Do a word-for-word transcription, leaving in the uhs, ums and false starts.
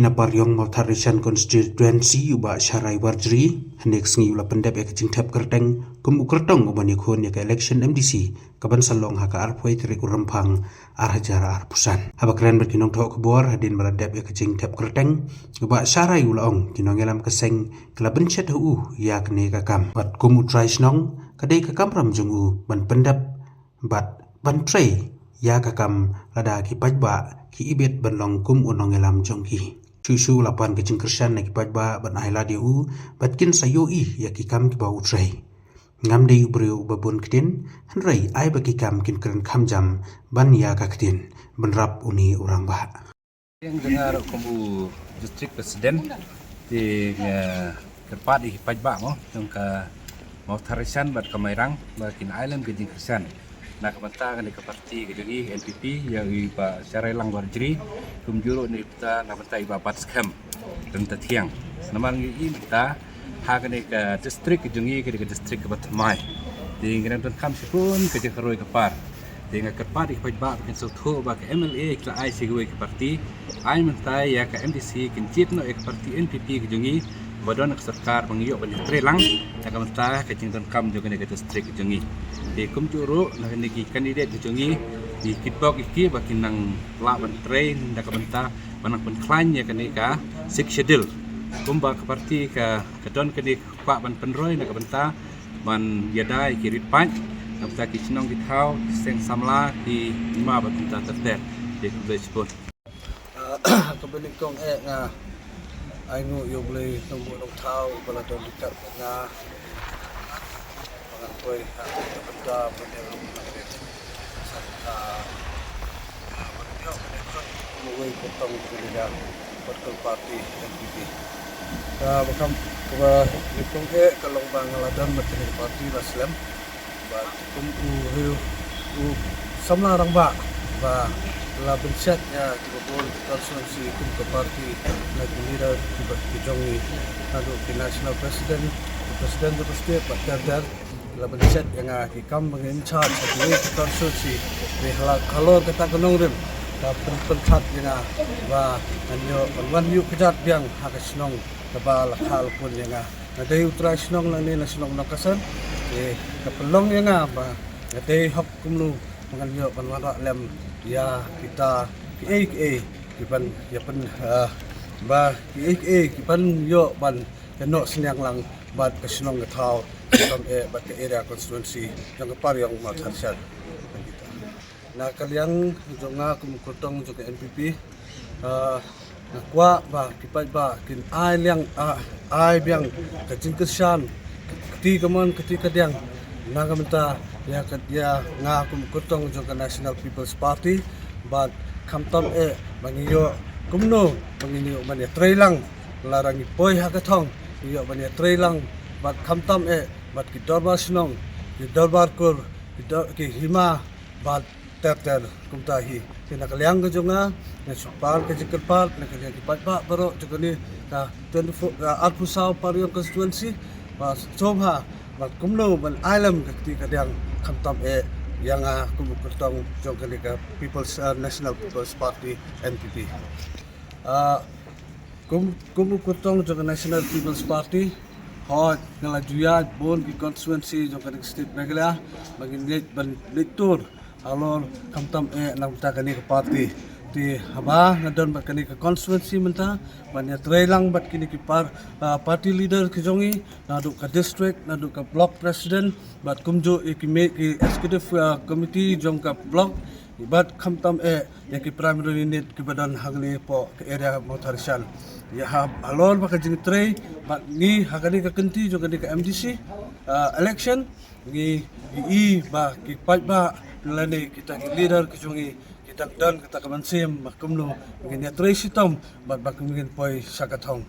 Na Pariong Mawthadraishan Constituency, u Bah Sharai Warjri, hynne ka sngi u la pyndep ïa ka jingthep kyrteng kum u kyrtong uban ïakhun ïa ka election M D C kaban sa long ha ka arphew tarik u Rymphang ar hajar arphew san. Haba kren bad ki nongthoh khubor hadien ba la dep ïa ka jingthep kyrteng, u Bah Sharai u la ong ki nongïalam ka seng ki la bynshet ha u ïa kane ka kam bad kum u trai shnong ka dei ka kamram jong u ban pyndep bad ban trei ïa ka kam lada ki paidbah ki ibit ban long kum u nongïalam jong ki. Shuh shuh u la pan ka jingkyrshan na ki paidbah ban ai lad ïa u bad kin sa ïohi ïa ki kam kiba u trei. Ngam dei u briew uba bun ktien, hynrei ai ba ki kam kin kren kham jam ban ïa ka ktien, bynrap une u rangbah. Ïa nga ruh kum u district president, te nga kyrpad ïa ki paidbah mo jong ka Mawthadraishan bad ka Mairang ba kin ai lem ka jingkyrshan na ka bynta kane ka parti ka jong ngi N P P, ïa i Bah Sharai Lang Warjri, kumjuh ruh na ka bynta, na ka bynta i Bah Batskhem Ryntathiang. Namar ngi i mynta ha kane ka district ka jong ngi ka dei ka district kaba thymmai. Te ngi dang donkam shibun ka jingkyrkhu ka par. Te nga kyrpad ïa ki paidbah ba kin sngewthuh ba ka M L A ki la ai sha kiwei ki parti, ai mynta ïa ka M D C kin jied noh ïa ka parti N P P ka jong ngi ba don ka sorkar ba ngi ïoh ban ïatrei lang na ka bynta ka jingdonkam jong kane ka district ka jong ngi. Te kumjuh ruh na kane ki candidate ka jong ngi, ki kitbok ïa ki ba kin nang lah ban trei na ka bynta ba nang pynkhlaiñ ïa kane ka Sixth Schedule. Kumba ka parti ka, ka don kane ka kwah ban pynroi na ka bynta ban ïada ïa ki rit paid, na ka bynta ki shnong ki thaw, ki seng samla, ki hima bad kumta ter ter. Te khublei shibun. Ah, kaba nyngkong eh nga ai nguh ïa U Blei Nongbuh Nongthaw ba la don ryngkat bad nga. Ba ngan poi ha ka bynta ban ïa ruh na ka ri. Sa ka, ah, ban ïoh ban ïa jot uwei u kyrtong u leader bad ka parti N P P. Kaba kham, kaba nyngkong eh ka long ba nga la don bad kane ka parti la slem. Bad kum u riew u samla rangbah ba la bynshet ïa kiba bun ki constituency kum ka parti, na ki leader kiba ki jong ngi, naduh ki national president, ki president jong ka state bad ter ter, la bynshet ïa nga ki kam ba nga in charge ha kiwei ki constituency. Te halor kata ka nongrim ka pyn, pynthait ïa nga ba ngan ïoh ban wan ïuh kjat biang ha ka shnong kaba la kha la pun ïa nga. Nga dei u trai shnong nangne na shnong Nongkasen. Te ka pynlong ïa nga ba nga dei hok kumno ba ngan ïoh ban wanrah lem ïa kita kiei kiei kiban ïa pyn, ah, ba kiei kiei kiban ïoh ban ïa noh synñiang lang bad ka shnong ka thaw, khamtam eh bad ka area constituency jong ka Pariong Mawthadraishan. Na ka liang jong nga kum u kyrtong jong ka N P P, ah, nga kwah ba ki paidbah kin ai liang, ah, ai biang ka jingkyrshan, ka kti kamon ka kti kadiang na ka bynta ïa ka, ïa nga kum u kyrtong jong ka National People's Party. Bad khamtam eh ba ngi ïoh kumno ba ngin ïoh ban ïatrei lang, lada ngi poi ha ka thong ngi ïoh ban ïatrei lang. Bad khamtam eh bad ki dorbar shnong, ki dorbar kur, ki dor, ki hima bad ter ter kumta hi. Te na ka liang ka jong nga, nga shu pan ka jingkyrpad na ka liang ki paidbah baroh jong kane ka twenty-four, ah, arphew saw Pariong constituency, ba sngewbha ba kumno ban ai lem ka kti kadiang khamtam eh ïa nga kum u kyrtong jong kane ka People's, ah, National People's Party, N P P. Ah, kum, kum u kyrtong jong ka National People's Party, hooid nga la ju ïaid bun ki constituency jong kane ka state Meghalaya ba ngin leit ban leit tour halor khamtam eh na ka bynta kane ka party. Te haba nga don bad kane ka constituency mynta ban ïatrei lang bad kine ki par, ah, party leader ki jong ngi, naduh ka district, naduh ka block president, bad kumjuh ïa ki mei, ki executive, ah, committee jong ka block, bad khamtam eh ïa ki primary unit kiba don hangne hapoh ka area Mawthadraishan. Ïa ha, halor ba ka jingtrei bad ngi ha kane ka kynti jong kane ka M D C, ah, election, ngi, ngi i ba ki paidbah lane kita ki leader ki jong ngi ki dang don kata ka mynsiem ba kumno ngin ïatrei shitom bad ba kumno ngin poi sha ka thong.